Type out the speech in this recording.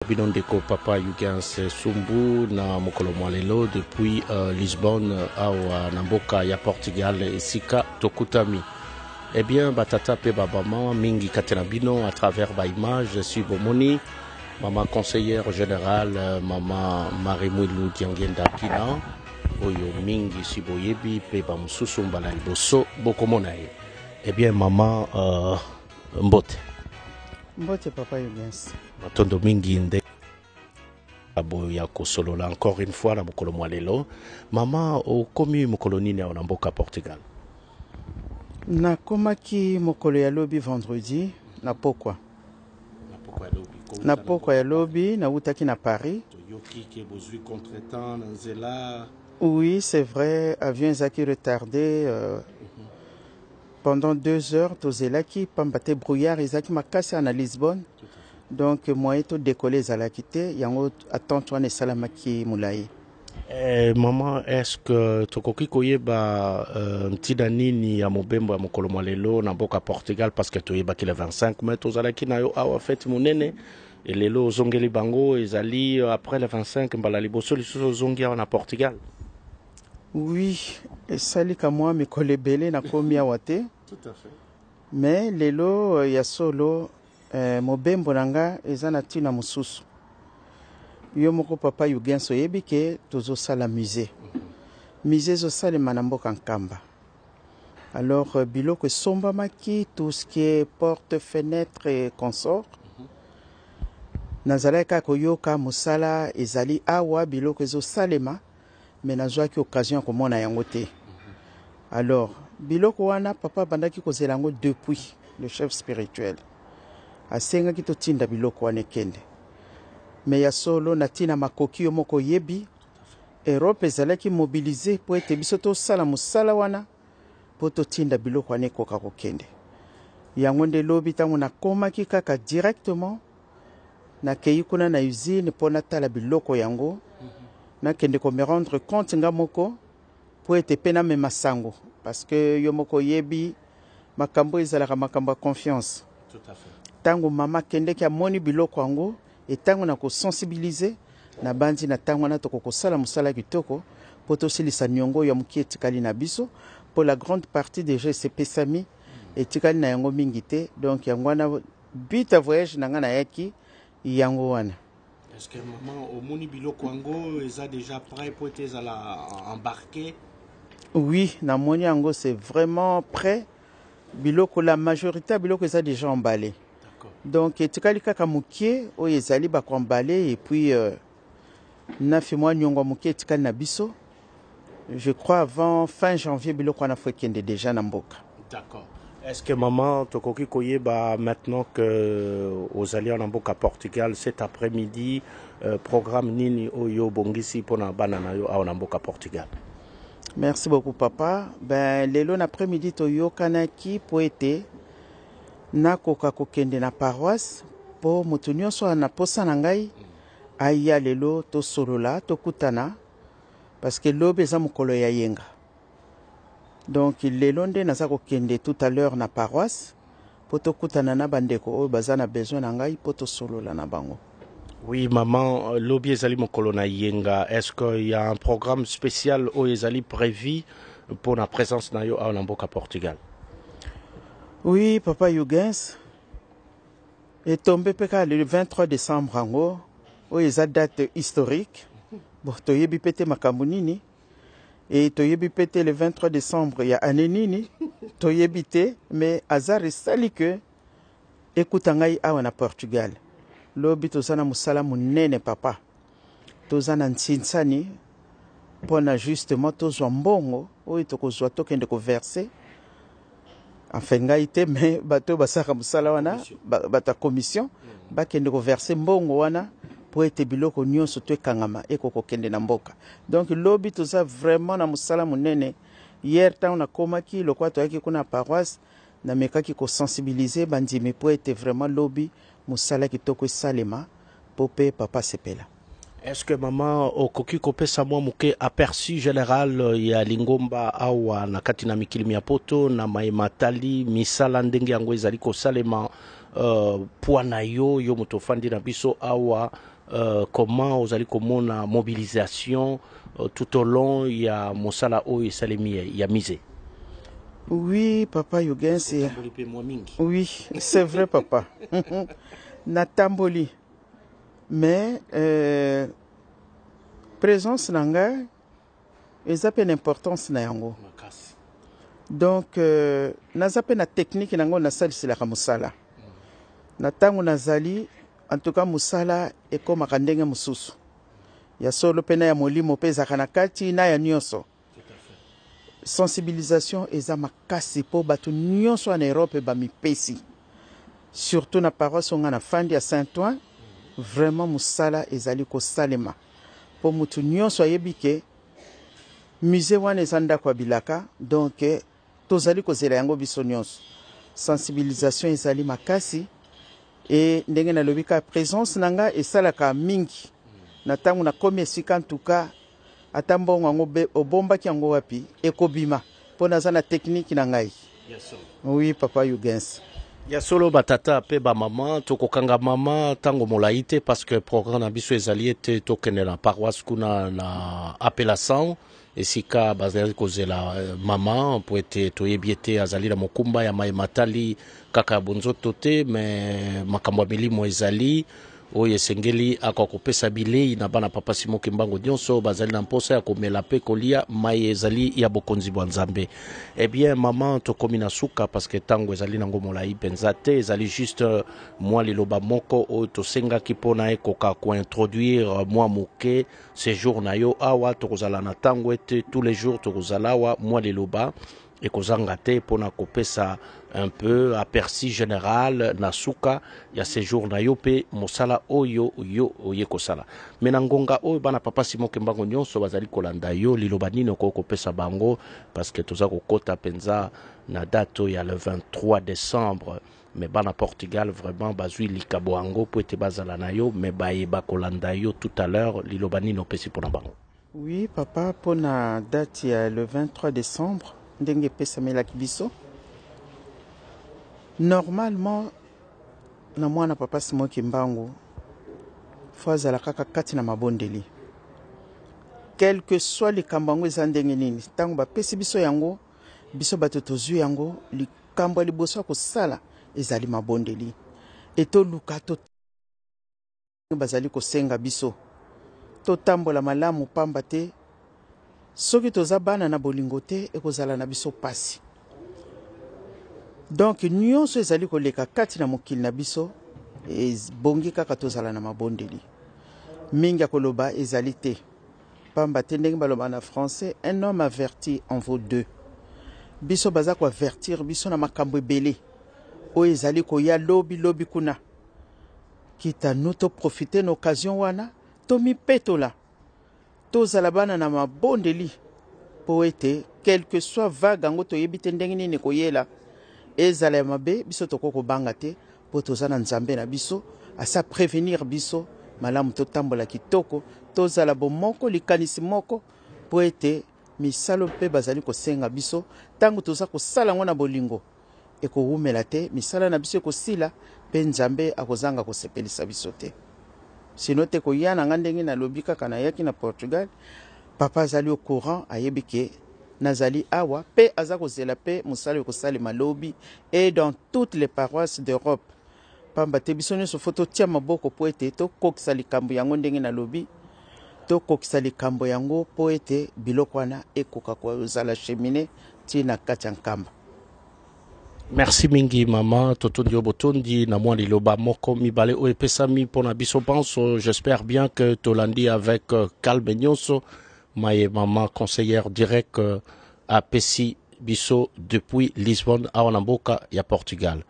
Bino ndeko papa Hugens Sumbu na mokolo mwa lelo depuis Lisbonne awa na mboka ya Portugal esika tokutami. Eh bien batata pe babama mingi kati na bino à travers ba image si bomoni mama conseillère générale mama Marie Mwilu Diangienda Kina oyo mingi si boyebi pe bamosusu mbala liboso bokomona ye. Eh bien mama mbote. Mbote papa Hugens. Matondo mingi nde boyo ya kosolola encore une fois na mokolo mwa lelo. Mama, okomi mokolo nini awa na mboka Portugal? Nakomaki mokolo ya lobi vendredi na pokwa. Na pokwa ya lobi nawutaki na Paris. Toyoki ke bozwi contretemps na nzela. Oui, c'est vrai, avion ezalaki retardé pendant 2 heures tozelaki pamba te brouillard ezalaki makasi na Lisbonne. Donc moyen to décoller ezalaki te, yango attente wana esalamaki molai. Maman, est-ce que tokoki koyeba ntina nini ya mobembo ya mokolo mwa lelo na mboka Portugal, parce que toyebaki le 25 mai tozalaki na yo awa fête monene, et lelo ozongeli bango ezali après le 25 mbala liboso lisusu ozongi awa na Portugal? Oui, esali kamwa mikolo ebele nakomi awa te. Tout à fait. Mais lelo ya solo mobembo na nga eza na ntina mosusu. Yo moko papa Hugens oyebi ke tozosala musée. Musée ezosalema na mboka Nkamba. Alors biloko esombamaki, tout ce qui est porte, fenêtre et consort. Nazalaki kaka koyoka mosala ezali awa, biloko ezosalema, mais nazwaki occasion ya komona yango te. Alors biloko wana papa abandaki kozela yango depuis le chef spirituel asengaki totinda biloko wana ekende. Mais ya solo na ntina makoki yo moko oyebi, Europe ezalaki mobilisé po ete biso tosala mosala wana po totinda biloko wana ekoka kokende. Yango nde lobi ntango nakomaki kaka directement nakei kuna na usine mpo natala biloko yango, nakende ko me rendre compte nga moko po ete mpe namema sango, parce que yo moko oyebi makambo ezalaka makambo ya confiance. Tout à fait. Ntango mama akendeki amoni biloko yango, etango na kosensibiliser na bandi na ntango wana tokokosala mosala kitoko mpo tosilisa niongo ya moke etikali na biso, mpo la grande partie déjà esepesami, etikali na yango mingi te. Donc yango wana but ya voyage na nga nayaki yango wana. Est-ce que maman omoni biloko yango eza déjà prêt po ete ezala embarqué? Oui, namoni yango c'est vraiment prêt. Biloko, la majorité ya biloko eza déjà emballé. Donc etikali kaka moke oyo ezali bakoemballe, et puis nafi mwa niongo ya moke etikali na biso. Je crois avant fin janvier biloko wana fo ekende déjà na mboka. D'accord. Est-ce que maman tokoki koyeba maintenant que ozali na mboka Portugal cet après-midi, programme nini oyo obongisi mpona bana na yo awa na mboka Portugal? Merci beaucoup papa. Ben lelo na après-midi toyokanaki po ete nakoka kokende na paroisse po moto nyonso na posa na ngai aya lelo tosolola, tokutana, parce que lobi eza mokolo ya yenga. Donc lelo nde naza kokende tout à l'heure na paroisse po tokutana na bandeko oyo baza na besoin na ngai po tosolola na bango. Oui maman, lobi ezali mokolo na yenga. Est-ce qu'il y a un programme spécial oyo ezali prévu pour la présence na yo awa na mboka Portugal? Oui papa Hugens, etombe mpe kaka le 23 décembre yango oyo eza date historique. Bon, toyebi mpe te makambo nini, e toyebi mpe te le 23 décembre ya année nini, toyebi te, mais hasard esali ke ekuta ngai awa na Portugal. Lobi toza na mosala monene papa, toza na ntsinsani mpona justement tozwa mbongo oyo tokozwa tokende koverser. Enfin ngai te, mais bato oyo basalaka mosala wana, bato ya commission, bakende koverser mbongo wana po ete biloko nyonso to ekangama ekokokende na mboka. Donc lobi toza vraiment na mosala monene. Hier ntango nakomaki lokola toyaki kuna na paroisse, namekaki kosensibiliser bandimi po ete vraiment lobi mosala kitoko esalema po mpe papa sepela. Est-ce que mama okoki kopesa mwa moke aperçu général ya lingomba awa na kati na mikili mya poto na maye matali misala ndenge yango ezali kosalema poids na yo, yo moto ofandi na biso awa, comment ozali komona mobilisation tout au long ya mosala oyo esalemi ya musée? Oui, papa Yugens. Otamboli mpe mwa mingi. Oui, c'est vrai, papa. Natamboli. Mais présence na ngai eza mpe na importance na yango. Makasi. Donc naza mpe na technique nango nasaliselaka mosala. Na ntango nazali, en tout cas mosala ekomaka ndenge mosusu. Ya solo mpe na ya molimo mpe ezalaka na kati na ya nyonso. Tout à fait. Sensibilisation eza makasi mpo bato nyonso na Europe bamipesi. Surtout na paroisse oyo nga nafandi ya Saint-Ouen, vraiment mosala ezali kosalema. Mpo motu nyonso ayebi ke musée wana eza ndako ya bilaka, donc tozali kozela yango biso nyonso. Sensibilisation ezali makasi e ndenge nalobi kaka présence na nga esalaka mingi. Na ntango nakomi esika ntuka ata mbongo yango obombaki yango wapi ekobima mpo naza na technique na ngai. Oui, papa Yugens. Ya solo, batata mpe bamama, tokokanga mama ntango molai te parce que programme na biso ezali ete tokende na paroisse kuna na appellation esika bazali kozela mama mpo ete toyebi ete azali na mokumba ya maye matali kaka ya bonzoto te, me makambo ya milimo ezali oyo esengeli akoka kopesa bilei na bana papa Simon Kimbangu nyonso bazali na mposa ya komela mpe kolia mai ezali ya bokonzi bwa Nzambe. Eh bien, mama, tokomi na suka parce que ntango ezali nango molai mpenza te. Ezali juste mwa liloba moko oyo tosengaki mpona ekoka kointroduire mwa moke séjour na yo awa. Tokozala na ntango ete tous les jours tokozala awa, mwa liloba ekozanga te mpona kopesa un peu aperçu général na suka ya séjour na yo mpe mosala oyo yo oye kosala. Me na ngonga oyo bana papa Simon Kimbangu nyonso bazali kolanda yo, liloba nini okoki kopesa bango? Parce que toza kokota mpenza na date oyo ya le 23 décembre, me bana Portugal vraiment bazwi likabo yango mpo ete bazala na yo, me bayeba kolanda yo tout à l'heure. Liloba nini opesi mpona bango? Oui, papa, mpona date ya le 23 décembre ndenge epesamelaki biso normalement na mwana papa Simon Kimbangu fo azala kaka kati na mabondeli, quel que soit likambo yango eza ndenge nini. Ntango bapesi biso yango, biso bato tozwi yango, likambo ya liboso ya kosala ezali mabondeli e toluka to bazali kosenga biso totambola malamu, pamba te soki toza bana na bolingo te ekozala na biso pasi. Donc nyonso ezali koleka kati na mokili na biso ebongi kaka tozala na mabondeli mingi. Ya koloba ezali te, pamba te ndenge baloba na français, un homme averti en vaut deux. Biso baza koavertir biso na makambo ebele oyo ezali koya lobi lobi kuna. Kita nu toprofite na occasion wana, tomipetola, tozala bana na mabondeli mpo ete quel que soit vague yango toyebi te ndenge nini ekoyela, ezala ya mabe, biso tokoki kobanga te mpo toza na Nzambe na biso asa prévenir biso malamu. Totambola kitoko, tozala bomoko, likanisi moko, mpo ete misalo mpe bazali kosenga biso, ntango toza kosala yango na bolingo, ekowumela te misala na biso ekosila mpe Nzambe akozanga kosepelisa biso te. Sino te koya na nga ndenge nalobi kaka nayaki na Portugal, papa azali au courant, ayebi ke nazali awa mpe aza kozela mpe mosala ekosalema lobi et dans toutes les paroisses d'Europe, pamba te biso nyonso fo totia maboko mpo ete tokokisa likambo yango. Ndenge nalobi, tokokisa likambo yango mpo ete biloko wana ekoka kozala acheminé ntina kati ya Nkamba. Merci mingi, mama. Totondi yo botondi na mwa liloba moko mibale oyo epesami mpona biso banso. J'espère bien que tolandi avec calme nyonso maye mama conseillère direct apesi biso depuis Lisbonne awa na mboka ya Portugal.